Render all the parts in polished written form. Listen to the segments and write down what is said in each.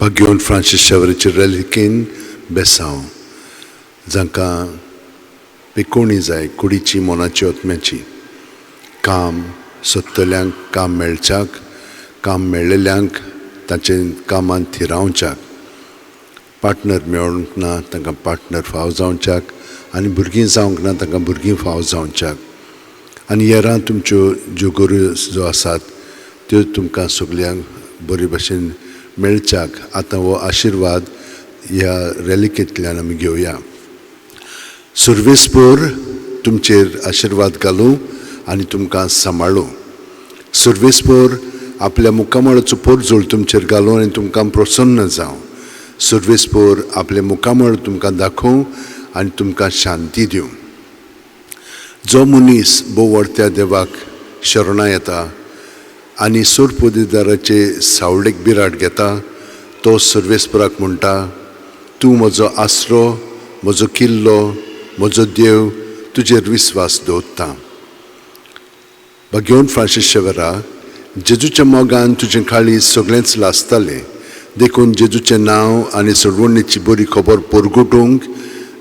भाग्यवंत Francis शावरीचे रेलिकेन बेसांव, जांकां पिकोणी जाय कुडीची, मनाची, आत्म्याची. काम सोदतल्यांक काम मेळच्याक, काम मेळ्ळेल्यांक तांचे कामांत थिरावच्याक, पार्टनर मेळूंक ना तांकां पार्टनर फाव जावच्याक, आनी भुरगीं जावंक ना तांकां भुरगीं फाव जावच्याक. आनी येरां तुमच्यो ज्यो गरजो आसात त्यो तुमकां सगल्यांक बरे भशेन मेळच्याक आतां हो आशिर्वाद ह्या रेलिकेंतल्यान आमी घेवया. सुर्वेसपोर तुमचेर आशिर्वाद घालूं आनी तुमकां सांबाळूं. सुर्वेसपोर आपल्या मुखामळाचो पोरजोळ तुमचेर घालूं आनी तुमकां प्रसन्न जावं. सुर्वेसपोर आपले मुखामळ तुमकां दाखोवं आनी तुमकां शांती दिवं. जो मनीस बोवडत्या देवाक शरणां येता आनी सोरपोदेदाराचे सावळेक बिराड घेता तो सर्वेस्पराक म्हणटा, तूं म्हजो आसरो, म्हजो किल्लो, म्हजो देव, तुजेर विस्वास दवरता. भाग्यवंत फ्रांसीस शेवरा, जेजूच्या मोगान तुजें काळीज सगळेंच लासतालें, देखून जेजूचें नांव आनी सोडवणीची बरी खबर परगटूंक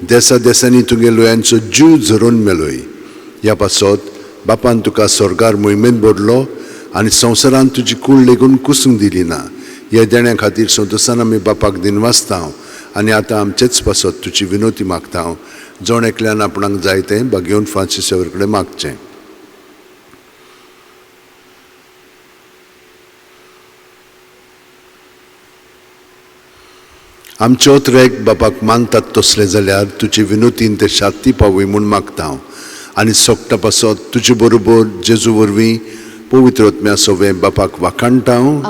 देसा देसांनी तुगे लोयांचो जीव झरोवन मेलोय. ह्या पासत बापान तुका स्वर्गार मोहिमेंत भरलो आनी संवसारांत तुजी कूड लेगून कुसूंक दिली ना. ह्या देण्या खातीर संतोसान आमी बापाक दिनवासता आनी आतां आमचेच पासत तुजी विनोती मागता. जण एकल्यान आपणाक जाय तें भाग्यवंत फ्रांसीस शेवर कडेन मागचें. आमचे ओतरेक बापाक मानतात तसलें जाल्यार तुजे विनोतीन ते शांती पावय म्हूण मागता हांव. आनी सोगटा पासत तुजे बरोबर जेजू वरवीं पवित्र आत्म्या सोवें बापाक वाखाणटा हांव.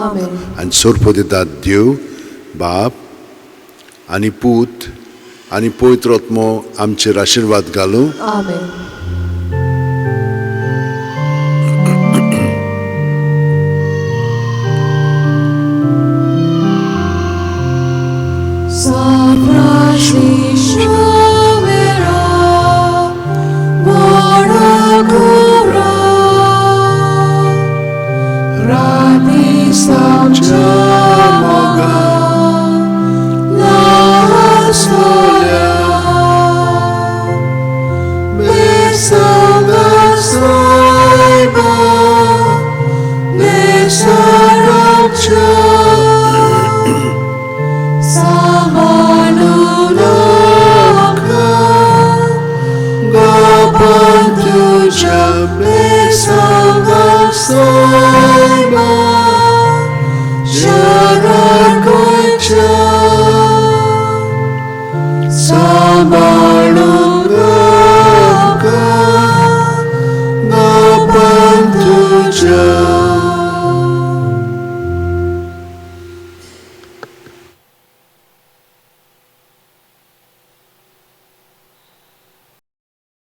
आनी सोरपोदेदाद देव बाप आनी पूत आनी पवित्र आत्मो आमचेर आशिर्वाद घालूं.